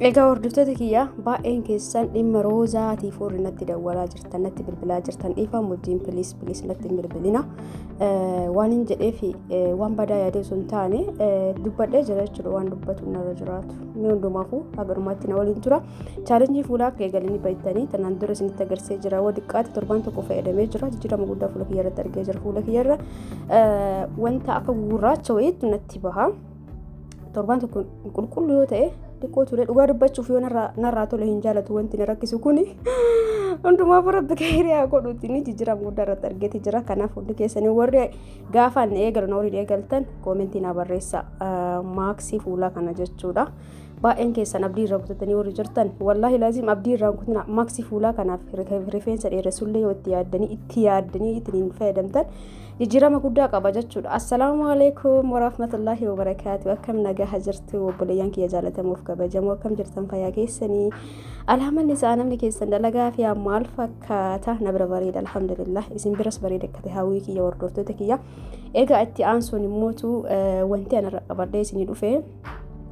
Egaa hordoftoota kiyya, baay'een keessan dhimma roozaatiif warri natti dawwalaa jirtan, natti bilbilaa jirtan, dhiifama wajjin, please, please, natti hin bilbilina. Waan hin jedheef waan badaa yaadee osoo hin taane dubbadhee jira jechuudha, waan dubbatu narra jiraatu. Mee hundumaafuu haga dhumaatti na waliin tura. Challenge fuulaa akka eegalanii beektanii tanaan dura isinitti agarsiisee jira. Waa xiqqaate torbaan tokko fayyadamee jira. Jijjiirama guddaa fuula kiyya irratti argee jira. Fuula kiyya irra wanta akka gurraacha wayiitu natti baha. Torbaan tokko qulqulluu yoo ta'e xiqqoo ture, dhugaa dubbachuuf yoo narraa tole hin jaalatu wanti na rakkisu kuni. Hundumaaf Rabbi hiriyaa godhuutti ni jijjiirama guddaa irratti argeeti jira. Kanaaf hundi keessanii warri gaafaan eegalu na waliin eegaltan comment naa barreessa, maaksii fuulaa kana jechuudha. Baay'een keessan abdii irraa kutatanii warri jirtan, wallaahi laazim abdii irraa kutina. Maaksii fuulaa kanaaf rifeensa dheeressullee yoo itti yaaddanii ittiin fayyadamtan jijjiirama guddaa qaba jechuudha. Assalaamu alaikum warahmatullaahi wabarakaatu. Akkam nagaa jirtu, obboleeyyan kiyya jaalatamuuf kabajamoo? Akkam jirtan, fayyaa keessanii? Alhamanni isaa namni keessan dalagaa fi maal fakkaata? Na bira bareeda, alhamdulillah. Isin biras bareeda akka ta'e hawwii kiyya, hordoftoota kiyya. Egaa itti aansuun immootu wanti ana irra qabadhee isinii dhufe,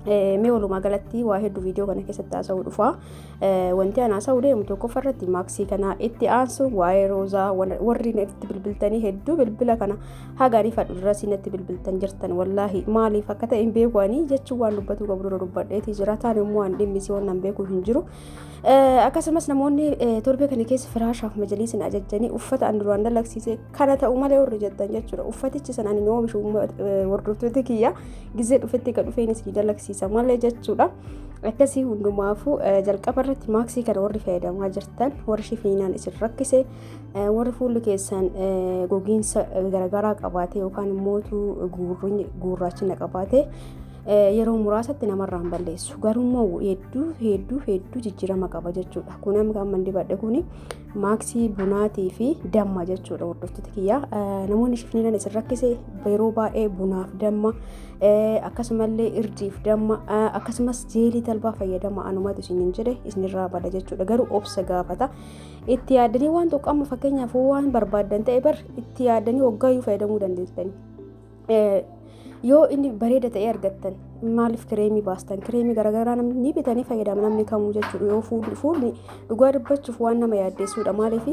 mee walumaa galatti waa hedduu viidiyoo kana keessatti haasa'uu dhufa. Wanti ana haasa'uu deemu tokkoffaa irratti maaksii kana, itti aansu waa'ee roozaa. Warri natti bilbiltanii hedduu bilbila kana haga ariifadhu duras natti bilbiltan jirtan, wallaahi maaliif akka ta'e hin beeku ani jechuun waan dubbatuu qabu dura dubbadheeti jira. Taan immoo waan dhimmisii waan nan beeku hin jiru. Akkasumas namoonni torbee kana keessa firaashaaf majaliisin ajajjanii uffata an duraan dalagsiise kana ta'u malee warri jettan jechuudha. Uffatichi sana ani oomishu, hordoftoota kiyya, gizee dhufetti ka dhufeenis ni dalagsiisa malee jechuudha. Akkasii hundumaafuu jalqaba irratti maaksii kana warri fayyadamaa jirtan, warri shifiinaan isin rakkise, warri fuulli keessan gogiinsa garaagaraa qabaate yookaan immoo gurraachina qabaate, yeroo muraasatti namarraan balleessu. Garuu immoo hedduu hedduu hedduu jijjiirama qaba jechuudha. Kun amma kan dibadhe kuni maaksii bunaatii fi damma jechuudha, hordoftoota kiyya. Namoonni shifniinan isin rakkise yeroo baay'ee bunaaf damma, akkasumallee irdiif damma, akkasumas jeelii talbaa fayyadama. Anumatu isiniin jedhe, isinirraa bada jechuudha. Garuu obsa gaafata. Itti yaaddanii waan tokko, amma fakkeenyaaf waan barbaaddan ta'e bar itti yaaddanii waggaayyuu fayyadamuu dandeessani. Yoo inni bareeda ta'ee argattan maaliif kireemii baastan? Kireemii garaagaraa namni ni bitanii fayyadama, namni kamuu jechuudha. Yoo fuulli dhugaa dubbachuuf waan nama yaaddeessuudha. Maaliif?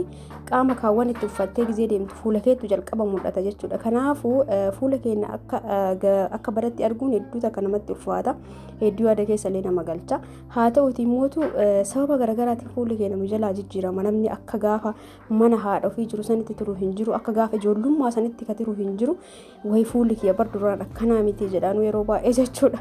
Qaama kaawwan itti uffattee gizee deemtu fuula keettu jalqaba mul'ata jechuudha. Kanaafuu fuula keenya akka baratti arguun hedduu takka namatti ulfaata, hedduu yaada keessa illee nama galcha. Haa ta'uti immootu sababa garaagaraatiin fuulli keenya nu jalaa jijjiirama. Namni akka gaafa mana haadha ofii jiru sanitti turu hin jiru, akka gaafa ijoollummaa sanitti ka turu hin jiru. Wayi fuulli kiyya bar duraan akkanaa miti jedhaan yeroo baay'ee jechuudha.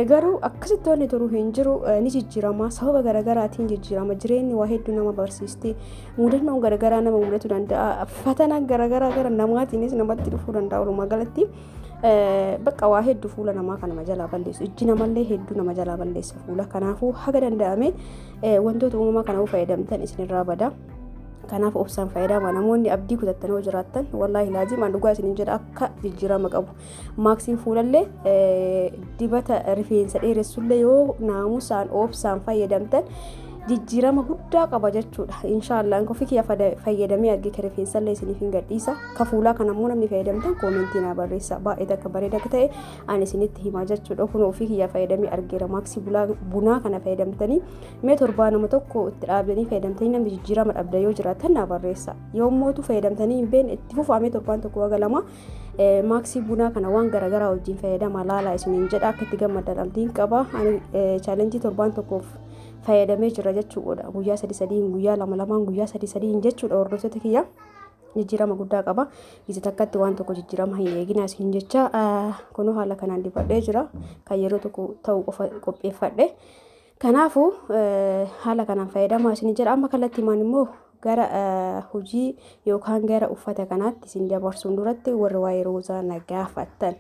Garuu akkasitti wanni turu hin jiru, ni jijjiirama. Sababa garaagaraatiin jijjiirama. Jireenyi waa hedduu nama barsiisti. Mudannoon garaagaraa nama mudatu danda'a. Fatanaan garaagaraa gara namaatiinis namatti dhufuu danda'a. Walumaa galatti bakka waa hedduu fuula namaa kan nama jalaa balleessu. Ijji namallee hedduu nama jalaa balleessa fuula. Kanaafuu haga danda'ame wantoota uumamaa kana fayyadamtan isinirraa bada. Kanaaf obsaan fayyadama. Namoonni abdii kutattan yoo jiraattan, wallaahi laazim an dhugaa isinin jedha, akka jijjiirama qabu. Maaksiin fuulallee, dibata rifeensa dheeressullee yoo naamusaan obsaan fayyadamtan jijjiirama guddaa qaba jechuudha. Inshaallah ofii kiyya fayyadamee arge, ka rifeensallee isiniif hin gadhiisa. Ka fuulaa kana immoo namni fayyadamtan comment naa barreessa. Baay'ee takka bareeda akka ta'e ani isinitti himaa jechuudha. Kun ofii kiyya fayyadamee argeera. Maaksii bunaa kana fayyadamtanii mee torbaa nama tokko itti dhaabdanii fayyadamtanii namni jijjiirama dhabda yoo jiraatan naa barreessa. Yoo mootu fayyadamtanii hin beekne, itti fufaamee torbaan tokko waga 2 maaksii bunaa kana waan garaagaraa wajjin fayyadama laalaa isiniin jedha. Akka itti gammaddan abdiin qaba. Ani challenge torbaan tokkoof fayyadamee jira jechuudha. Guyyaa sadi sadiin, guyyaa lama lamaan, guyyaa sadi sadiin jechuudha, hordoftoota kiyya. Jijjiirama guddaa qaba. Ija takkatti waan tokko jijjiirama hin eegina isin jecha. Kunoo haala kanaan dibadhee jira. Kan yeroo tokko ta'u qofa qopheeffadhe. Kanaafuu haala kanaan fayyadamaa isin jedha. Amma kallattiimaan immoo gara hojii yookaan gara uffata kanaatti isin dabarsuun duratti warri waa'ee roozaa na gaafattan.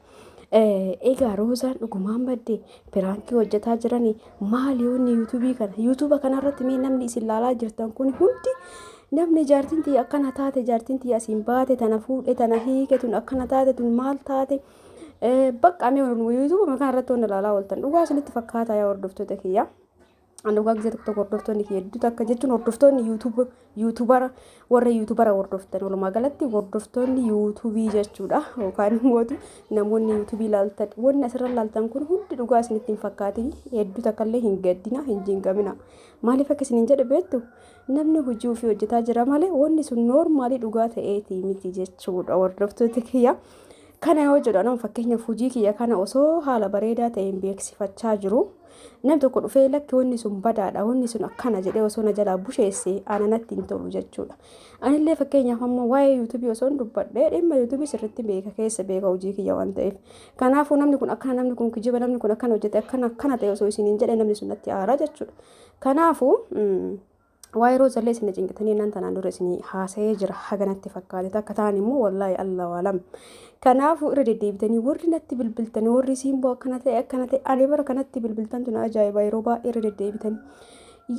Egaa roozaan dhugumaan badde, prank hojjetaa jiranii, maali yoonni YouTube kana, YouTube kanarratti mee namni isin laalaa jirtan kun hundi, namni jaartiin tiyya akkana taate, jaartiin tiyya asiin baate, tana fuudhe, tana hiike, tun akkana taate, tun maal taate, bakka mee YouTube kanarratti wanni laalaa ooltan dhugaa isinitti fakkaata, yaa hordoftoota kiyya? An dhugaa gisee tokko tokko hordoftoonni kiyya hedduu takka jechuun hordoftoonni YouTube yuutubara warra yuutubara hordoftan walumaa galatti hordoftoonni yuutuubii jechuudha yookaan immoo namoonni yuutuubii ilaaltan wanni asirra ilaaltan kun hundi dhugaa isinitti hin fakkaatin hedduu takkallee hin gaddina hin jinqamina. Maaliif akka isiniin jedhe beektu namni hojii ofii hojjetaa jira malee wanni sun noormaalii dhugaa ta'eeti miti jechuudha hordoftoota kiyya. Kana yoo jedhu anama fakkeenyaaf hojii kiyya kana osoo haala bareedaa ta'een beeksifachaa jiru namni tokko dhufee lakki wanni sun badaadha wanni sun akkana jedhee osoo na jalaa busheesse ana natti hin tolu jechuudha. Anillee fakkeenyaaf ammoo waa'ee yuutuubii osoo hin dubbadhee dhimma yuutuubii sirriitti beeka keessa beeka hojii kiyya waan ta'eef. Kanaafuu namni kun akkana namni kun kijiba namni kun akkana hojjete akkana akkana ta'e osoo isiniin jedhe namni sun natti aara jechuudha. Kanaafuu waa'ee roozallee isin cinqitanii nan tanaan dura isin haasa'ee jira haga natti fakkaate takka ta'an immoo wallaahi allahu alam. Kanaafuu irra deddeebitanii warri natti bilbiltanii warri simboo akkana ta'e akkana ta'e ani bara kanatti bilbiltantu na ajaa'iba yeroo baay'ee irra deddeebitanii.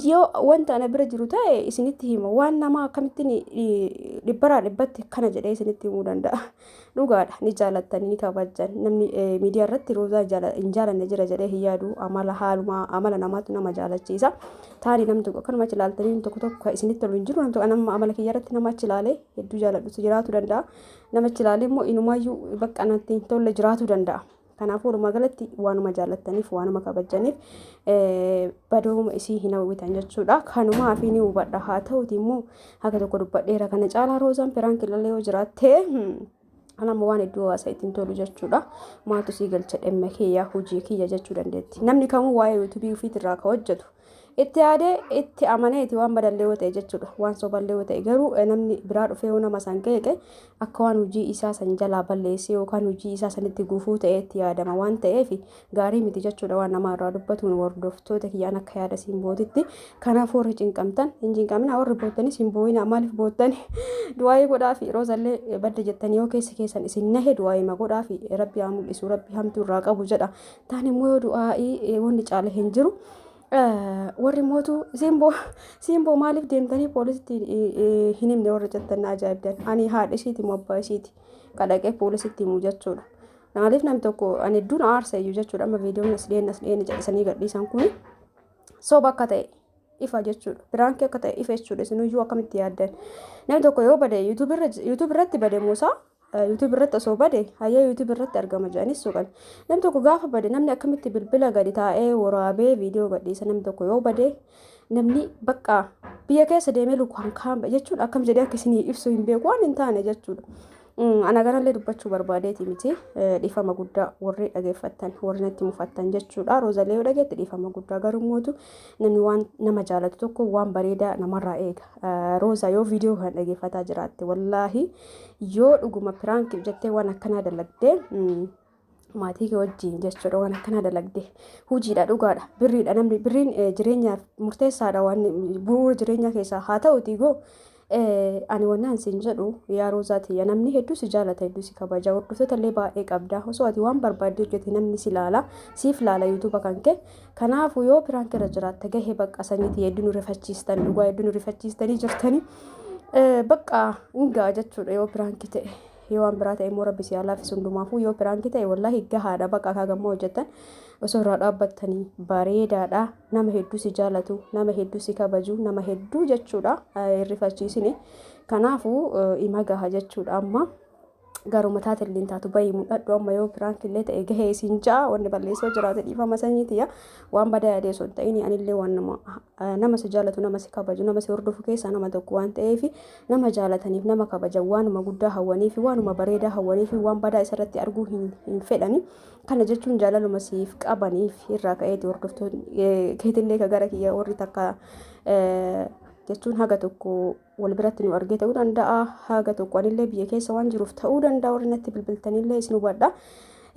Yoo wanta ana bira jiru ta'e isinitti hima waan namaa akkamittiin dhibbaraa dhibbatti kana jedhee isinitti himuu danda'a. Dhugaadha ni jaalattanii ni kabajjan namni miidiyaa irratti roozaa hin jaalanne jira jedhee hin yaadu amala haaluma amala namaatu nama jaalachiisa. Taani namni tokko akkanuma achi ilaaltanii namni tokko tokko isinitti tolu hin jiru namni tokko nama amala kiyya irratti nama achi ilaalee hedduu jaaladhutu jiraatu danda'a. Nama achi ilaalee immoo inumaayyuu bakka natti hin tolle jiraatu danda'a. Kanaafuu walumaa galatti waanuma jaallattaniif waanuma kabajjaniif badooma isii hin hawwitan jechuudha. Kanumaa fi ni hubadha haa ta'uti immoo haga tokko dubbadheera kana caalaa roozaan piraanki illee yoo jiraatte kan amma waan hedduu hawaasa ittiin tolu jechuudha. Maaltu sii galcha dhimma kiyya hojii kiyya jechuu dandeetti. Namni kamuu waa'ee yuutuubii ofiitirraa ka hojjetu itti yaadee itti amaneeti waan badallee yoo ta'e jechuudha. Waan soballee yoo ta'e garuu namni biraa dhufee yoo nama san qeeqe akka waan hojii isaa san jalaa balleessee yookaan hojii isaa sanitti gufuu ta'e itti yaadama waan ta'eef gaarii miti jechuudha waan namaa irraa dubbatuun hordoftoota kiyyaan akka yaada siin bootitti. Kanaaf warri cinqamtan hin cinqamina warri boottanis hin boo'ina maaliif boottan du'aayii godhaafi roozallee badde jettanii yoo keessi keessan isin nahe du'aayii ma godhaafi rabbi haa mul'isu rabbi hamtuu irraa qabu jedha. Taan immoo yoo du'aayii wanni caale hin jiru. Warri mootu simboo simboo maaliif deemtanii poolisitti hin himne warri jettan na ajaa'ibdan ani haadha ishiiti moo abbaa ishiiti kadhaqee poolisitti himu jechuudha. Maaliif namni tokko ani hedduun aarsa iyyuu jechuudha amma viidiyoon as dhiyeen as dhiyeen jedhisanii gadhiisan kun soba akka ta'e ifa jechuudha. Piraankii akka ta'e ifa jechuudha isinuyyuu akkamitti yaaddan. Namni tokko yoo bade yuutuub irratti bade Muusaa yuutuub irratti osoo bade hayyee yuutuub irratti argama jedhanis soqan. Namni tokko gaafa bade namni akkamitti bilbila gadi taa'ee waraabee viidiyoo gadhiisa namni tokko yoo bade namni bakka biyya keessa deemee lukaan kaan jechuun akkam jedhee akka isinii ibsu hin beeku waan hin taane jechuudha. Ana kanallee dubbachuu barbaadeeti miti dhiifama guddaa warri dhageeffattan warri natti mufattan jechuudha. Roozalee yoo dhageette dhiifama guddaa garuu mootu namni waan nama jaalatu tokko waan bareedaa namarraa eega. Roozaa yoo viidiyoo kana dhageeffataa jiraatte wallaahi yoo dhuguma piraankiif jettee waan akkanaa dalagdee maatii kee wajjin jechuudha waan akkanaa dalagde hojiidha dhugaadha birriidha namni birriin jireenyaaf murteessaadha waan bu'uura jireenyaa keessaa haa ta'uti goo ani wannaan siin jedhu yaa roozaa tiyya namni hedduu si jaalata hedduu si kabaja hordoftoota illee baay'ee qabda osoo ati waan barbaadde hojjete namni si laala siif laala yuutuuba kan kee kanaafuu yoo piraank irra jiraatte gahee bakka sanyii tiyya hedduu nu rifachiistan dhugaa hedduu nu rifachiistanii jirtanii bakka hin ga'a jechuudha yoo piraankii ta'e. Yoo waan biraa ta'e immoo rabbi si haa laaffisu hundumaafuu yoo piraankii ta'e wallaahi gahaadha baqa akka gammaa hojjettan osoo irraa dhaabbattanii bareedaadha nama hedduu si jaalatu nama hedduu si kabaju nama hedduu jechuudha hin rifachiisini kanaafuu ima gaha jechuudha amma garuma taatellee taatu bahii mul'adhu amma yoo piraankillee ta'e gahee isin ja'a wanni balleessoo jiraate dhiifama sanyii tiyya waan badaa yaadee osoo hin ta'in anillee waan nama nama si jaalatu nama si kabaju nama si hordofu keessaa nama tokko waan ta'eef nama jaalataniif nama kabajan waanuma guddaa hawwaniif waanuma bareedaa hawwaniif waan badaa isarratti arguu hin fedhani kana jechuun jaalaluma siif qabaniif irraa ka'eeti hordoftoonni keetillee ka gara kiyya warri takka jechuun haga tokko wal biratti nu argee ta'uu danda'a haga tokko anillee biyya keessa waan jiruuf ta'uu danda'a warri natti bilbiltanillee isin hubadha.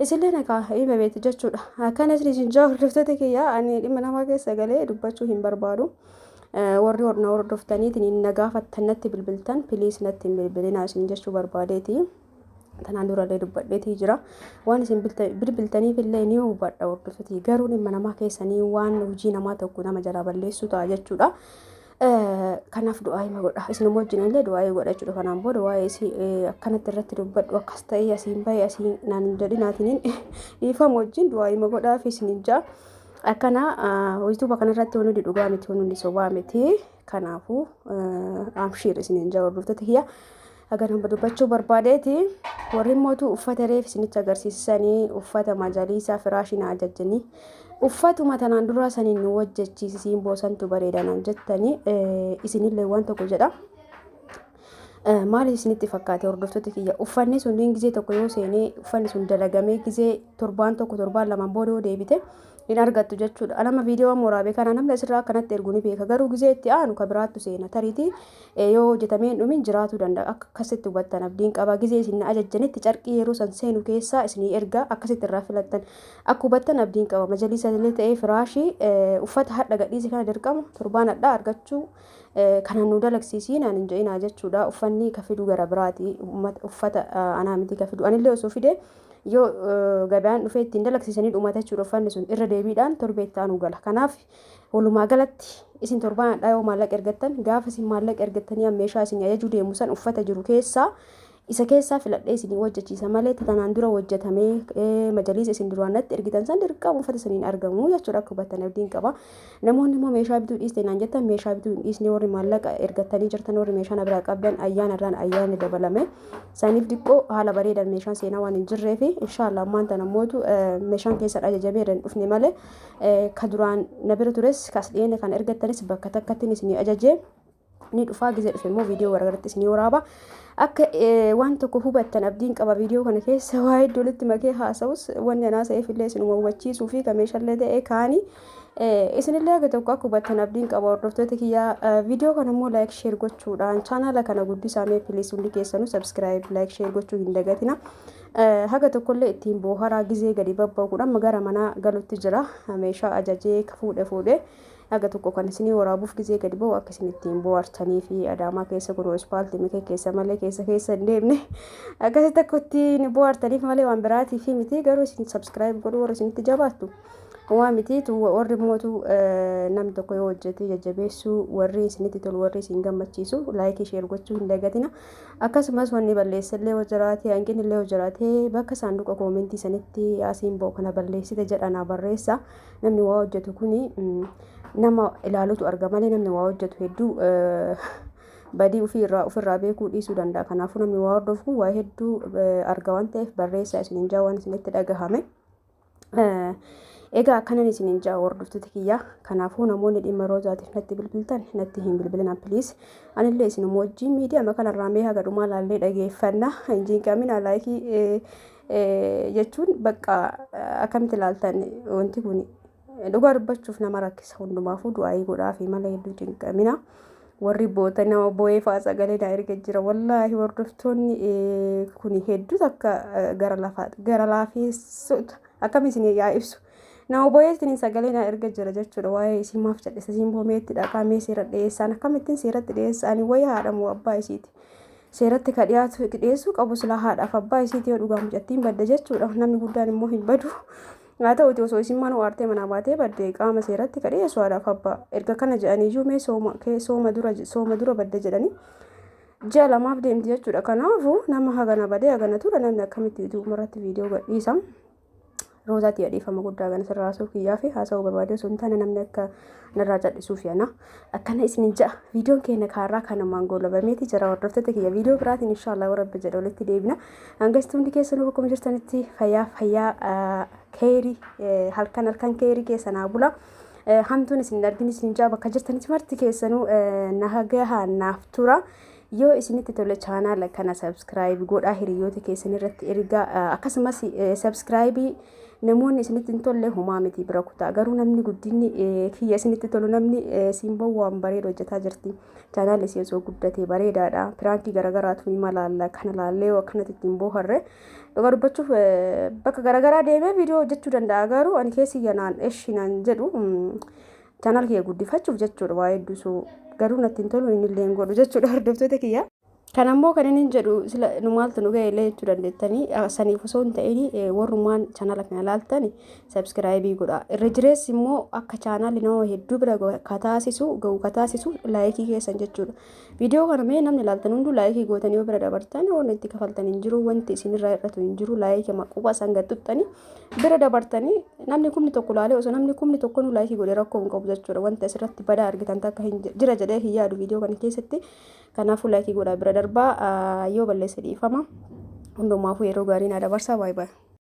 Isillee nagaa hima beektu jechuudha. Akkana isin isin jaa hordoftoota kiyya ani dhimma namaa keessa galee dubbachuu hin barbaadu. Warri na hordoftaniitiin na gaafattan natti bilbiltan piliis natti hin bilbilinaa isin jechuu barbaadeeti. Tanaan durallee dubbadheetii jira. Waan isin bilbiltaniif illee ni hubadha hordoftooti. Garuu dhimma namaa keessanii waan hojii namaa tokko nama jalaa balleessuu ta'a jechuudha. Kanaaf du'aa hima godha. Isinuma wajjin illee du'aa godha jechuudha. Kanaan booda waa'ee isii akkanatti irratti dubbadhu akkas ta'ee asiin bahe asiin naan hin jedhinaatiniin dhiifama wajjin du'aa hima godhaa fi isinin ja'a. Akkana yuutuuba kanarratti wanni hundi dhugaa miti, wanni hundi sobaa miti. Kanaafuu amshiir isiniin jaa hordoftoota kiyya. Hagan dubbachuu barbaadeeti warri mootu uffata reef isinitti agarsiisanii uffata majaliisaa firaashii na ajajjanii uffatuma tanaan duraa saniin nu hojjechiisisiin boosantu bareeda naan jettanii isinillee waan tokko jedha. Maali isinitti fakkaate hordoftoota kiyya? Uffanni sunniin gizee tokko yoo seenee uffanni sun dalagamee gizee torbaan tokko torbaan lamaan booda yoo deebite hin argattu jechuudha. Anama viidiyoo amma waraabee kana namni asirraa akkanatti ergu ni beeka. Garuu gizee itti aanu ka biraattu seena. Tariitii yoo hojjetamee hin dhumin jiraatuu danda'a. Akka akkasitti hubattan abdiin qaba. Gizee isin ajajjanitti carqii yeroo san seenu keessaa isinii erga akkasitti irraa filattan. Akka hubattan abdiin qaba. Majaliisa illee ta'ee firaashii uffata hadha gadhiise kana dirqama torbaan hadhaa argachuu kana nu dalagsiisii naan hin jedhinaa jechuudha. Uffanni ka fidu gara biraati. Uffata anaa miti ka fidu. Anillee osoo fide yoo gabaan dhufee ittiin dalagsiisanii dhumata jechuudha. Uffanni sun irra deebiidhaan torbee itti aanu gala. Kanaaf walumaa galatti isin torbaan hadhaa yoo maallaqa ergattan gaafa isin maallaqa ergattanii meeshaa isin ajajuu deemu san uffata jiru keessaa isa keessaa filadhee isinii hojjechiisa malee tanaan dura hojjetamee majaliisa isin duraan natti ergitan san dirqama uffata isiniin argamu jechuudha. Akka hubattan abdiin qaba. Namoonni immoo meeshaa bituu dhiiste naan jettan, meeshaa bituu hin dhiisne. Warri maallaqa ergattanii jirtan, warri meeshaa na biraa qabdan, ayyaana irraan ayyaanni dabalame saniif diqqoo haala bareedan meeshaan seenaa waan hin jirree fi inshaallah ammaan tana mootu meeshaan keessan ajajamee irra hin dhufne malee ka duraan na bira tures kas dhiyeenya kan ergattanis bakka takkatti isinii ajajee ni dhufaa. Gizee dhufe immoo viidiyoo garagaratti isinii waraaba. Akka waan tokko hubattan abdiin qaba. Viidiyoo kana keessa waa hedduu walitti makee haasa'us wanni anaa sa'eef illee isinuma hubachiisuu fi ka meeshaallee ta'ee kaanii isinillee haga tokko akka hubattan abdiin qaba hordoftoota kiyyaa. Viidiyoo kana immoo like, share gochuudhaan chaanaala kana guddisaa mee please. Hundi keessanuu subscribe, like, share gochuu hin dagatina. Haga tokkollee ittiin booharaa. Gizee gadi babba'u amma gara manaa galutti jira. Meeshaa ajajee fuudhe fuudhe haga tokko kan isinii waraabuuf gizee gadi ba'u akka isin ittiin bohaartanii fi Adaamaa keessa kunoo ispaaltii mikee keessa malee keessa keessa hin deemne akkasitti akka ittiin bohaartaniif malee waan biraatii fi miti. Garuu isin subscribe godhuu warra isinitti jabaattu waa miti. Warri mootu namni tokko yoo hojjete jajjabeessuu warri isinitti tolu, warri isin gammachiisu like, share gochuu hin dagatina. Akkasumas wanni balleessallee yoo jiraate, hanqinni illee yoo jiraate, bakka saanduqa koomentii sanitti asiin ba'u kana balleessite jedhanaa barreessa. Namni waa hojjetu kuni nama ilaalutu arga malee namni waa hojjetu hedduu badii ofii irraa ofirraa beekuu dhiisuu danda'a. Kanaafuu namni waa hordofu waa hedduu arga waan ta'eef barreessaa isiniin jaa waan isinitti dhagahame. Egaa akkanan isiniin jaa hordoftoota kiyya. Kanaafuu namoonni dhimma roozaatiif natti bilbiltan natti hin bilbilinaa please. Anillee isinuma wajjin miidiyaa kanarraa mee haga dhumaa laallee dhageeffanna. Hin jinqamina. Like jechuun bakka akkamitti ilaaltan wanti kun dhugaa dubbachuuf nama rakkisa. Hundumaafuu du'aayii godhaa fi malee hedduu cinqamina. Warri boota nama boo'ee fa'aa sagalee naa erga jira. Wallaahi hordoftoonni kun hedduu takka gara lafaa gara laafeessota akkam isin yaa ibsu. Nama boo'ee isin sagalee naa erga jira jechuudha. Waa'ee isin maaf cal'isa isin boomeetti dhaqaa mee seera dhiyeessaan akkamittiin seeratti dhiyeessaan wayii haadha moo abbaa isiiti. Seeratti ka dhiyaatu dhiyeessuu qabu silaa haadhaaf abbaa isiiti yoo dhugaa mucattiin badde jechuudha. Namni guddaan immoo hin badu. Haa ta'uti osoo isin mana waartee manaa baatee badde qaama seeratti ka dhiyeessu haadhaaf abbaa. Erga kana jedhanii iyyuu mee sooma dura badde jedhanii ji'a 2f deemti jechuudha. Kanaafuu nama hagana badee hagana ture namni akkamitti yuutuub irratti viidiyoo gadhiisa? Roozaatti dhiifama guddaa kana sirraa haasa'uu kiyyaa fi haasa'uu barbaade osoo hin taane namni akka narraa cal'isuuf yana. Akkana isinin ja'a. Viidiyoon keenya kaarraa kanumaan goolabameeti jira hordoftoota kiyya. Viidiyoo biraatiin inshaallah Rabbi jedhe walitti deebina. Hangasitti hundi keessanuu bakkuma jirtanitti fayyaa fayyaa keerii halkan halkan keerii keessa naa bula. Hamtuun isin argin isin ja'a. Bakka jirtanitti marti keessanuu na gahaa naaf tura. Yoo isinitti tole chaanaala kana subscribe godhaa, hiriyoota keessan irratti ergaa. Akkasumas subscribe namoonni isinitti hin tolle homaa miti, bira kutaa. Garuu namni guddinni kiyya isinitti tolu, namni simboo waan bareedu hojjetaa jirti, chaanaalli isii osoo guddatee bareedaadha, piraankii garagaraatu ni malaalla kana laallee akkanatti ittiin booharre. Dhugaa dubbachuuf bakka garagaraa deemee viidiyoo hojjechuu danda'a, garuu ani keessi yanaan eshi naan jedhu chaanaal kiyya guddifachuuf jechuudha. Waa hedduu garuu natti hin tolu, inni illee hin godhu jechuudha hordoftoota kiyya. Kan ammoo kan inni jedhu sila nu maaltu nu ga'e illee jechuu dandeettanii, saniif osoo hin ta'in warrumaan chaanaala kana laaltani subscribe godha. Irra jireessi immoo akka chaanaalli nama hedduu bira kataasisu ga'u kataasisu like keessan jechuudha. Viidiyoo kana mee namni laaltan hunduu like gootanii yoo bira dabartan waan itti kafaltan hin jiru, wanti isinirraa hir'atu hin jiru. Like quba san gad xuxxanii bira dabartanii namni 10,000 laalee, osoo namni 10,000 nu like godhe rakkoo hin qabu jechuudha. Wanti asirratti badaa argitan takka hin jira jedhee hin yaadu viidiyoo kana keessatti. Kanaafuu like godhaa bira darbaa, yoo balleesse dhiifama. Hundumaafuu yeroo gaarii naa dabarsaa, baay'ee baay'ee.